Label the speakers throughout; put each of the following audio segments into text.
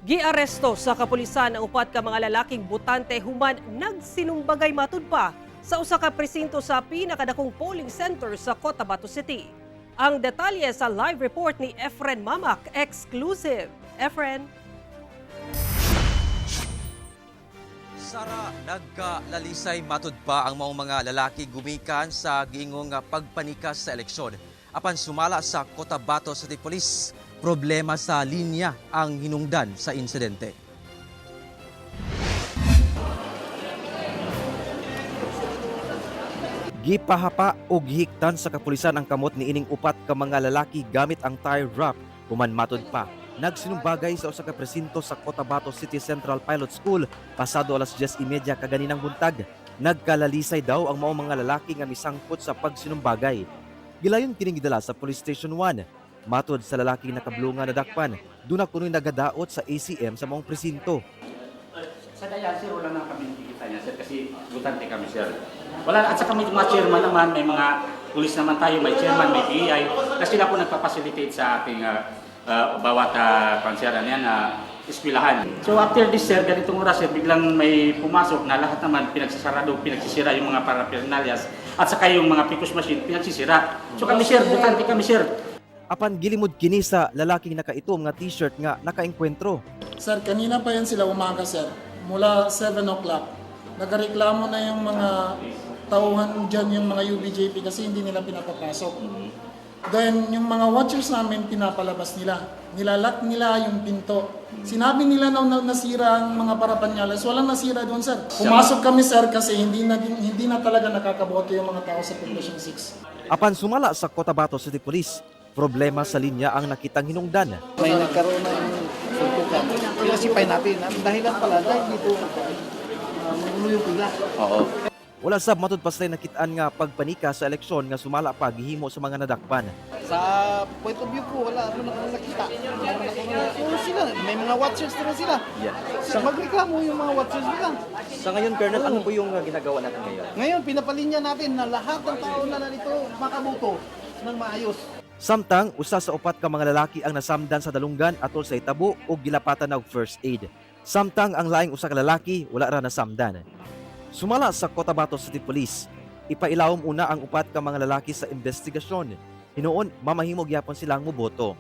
Speaker 1: Giaresto sa kapulisan ang upat ka mga lalaking botante human nagsinumbagay matud pa sa usa ka presinto sa pinakadakong polling center sa Cotabato City. Ang detalye sa live report ni Efren Mamac, exclusive. Efren?
Speaker 2: Sara, nagkalalisay matud pa ang maong mga lalaki gumikan sa giingong nga pagpanikas sa eleksyon. Apan sumala sa Cotabato City Police, problema sa linya ang hinungdan sa insidente. Gipahapa o gihiktan sa kapulisan ang kamot ni ining upat ka mga lalaki gamit ang tire wrap human matud pa nagsinumbagay sa usa ka presinto sa Cotabato City Central Pilot School pasado alas 10:30 kaganinang buntag. Nagkalalisay daw ang maong mga lalaki nga misangpot sa pagsinumbagay. Gilayon kining gidala sa Police Station 1. Matod sa lalaking nakablunga nadakpan, duna kuno'y nagadaot sa ACM sa maong presinto.
Speaker 3: Sa Dayan, sir, wala na kami nakikita niya, sir, kasi butante kami, sir. Wala, at saka may mga chairman naman, may mga pulis naman tayo, may chairman, may PI, na sila po nagpapacilitate sa ating bawat kwan, sir, ano yan, eskwelahan. So after this, sir, ganitong oras, sir, biglang may pumasok na lahat naman pinagsasarado, pinagsisira yung mga paraphernalias, at saka yung mga PCOS machine, pinagsisira. So kami, sir, butante kami, sir.
Speaker 2: Apan gilimod kini sa lalaking nakaitom nga t-shirt nga nakaengkwentro.
Speaker 4: Sir, kanina pa yan sila umaga, sir. Mula 7 o'clock. Nagareklamo na yung mga tauhan dyan, yung mga UBJP kasi hindi nila pinapapasok. Then, yung mga watchers namin, pinapalabas nila. Nilalak nila yung pinto. Sinabi nila na nasira ang mga parapanyales. Walang nasira doon, sir. Pumasok kami, sir, kasi hindi na talaga nakakaboto yung mga tao sa Poblacion 6.
Speaker 2: Apan sumala sa Cotabato City Police, problema sa linya ang nakitang hinungdan.
Speaker 5: May nagkaroon ng suntukan. Pinasipay natin. Ang dahilan pala, dahil dito magulo yung pila.
Speaker 2: Wala sab matud pa sila'y nakitaan nga pagpanika sa eleksyon nga sumala pa gihimo sa mga nadakpan.
Speaker 5: Sa point of view ko, wala naman akong nakita. Wala naman akong nakita. Oo, sila, may mga watchers naman sila.
Speaker 2: Yeah.
Speaker 5: Sa magreklamo yung mga watchers nila.
Speaker 2: Sa ngayon, Colonel, ano po yung ginagawa natin ngayon?
Speaker 5: Ngayon, pinapalinya natin na lahat ng tao na narito makaboto ng maayos.
Speaker 2: Samtang, usa sa upat ka mga lalaki ang nasamdan sa dalunggan atol sa itabo o gilapatan og first aid. Samtang ang laing usa ka lalaki wala ra nasamdan. Sumala sa Cotabato City Police, ipailawom una ang upat ka mga lalaki sa investigasyon. Hinuon, mamahimo gyapon silang moboto.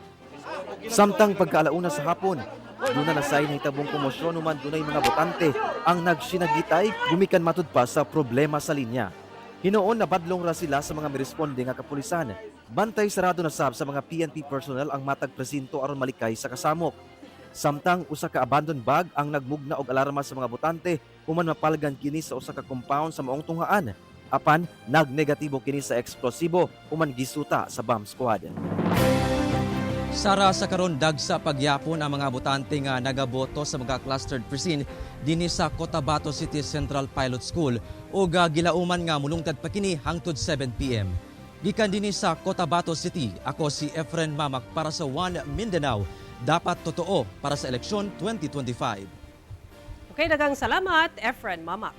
Speaker 2: Samtang pagkaalauna sa hapon, duna na say nahitabong komosyon human dunay mga botante ang nagsinagitay gumikan matud pa sa problema sa linya. Hinuon nabadlong ra sila sa mga miresponde nga kapulisan. Bantay sarado na sab sa mga PNP personnel ang matag presinto aron malikay sa kasamok. Samtang usa ka abandoned bag ang nagmugna og alarma sa mga botante human mapalgan kini sa usa ka compound sa maong tunghaan. Apan nagnegatibo kini sa eksplosibo human gisuta sa bomb squad. Sara, sa karon dagsa pagyapon ang mga botante nga nagaboto sa mga clustered precinct dinhi sa Cotabato City Central Pilot School ug gilauman nga mulungtad pa kini hangtod 7 PM. Gikan dinhi sa Cotabato City, ako si Efren Mamac para sa One Mindanao. Dapat totoo para sa eleksyon 2025.
Speaker 1: Okay, daghang salamat, Efren Mamac.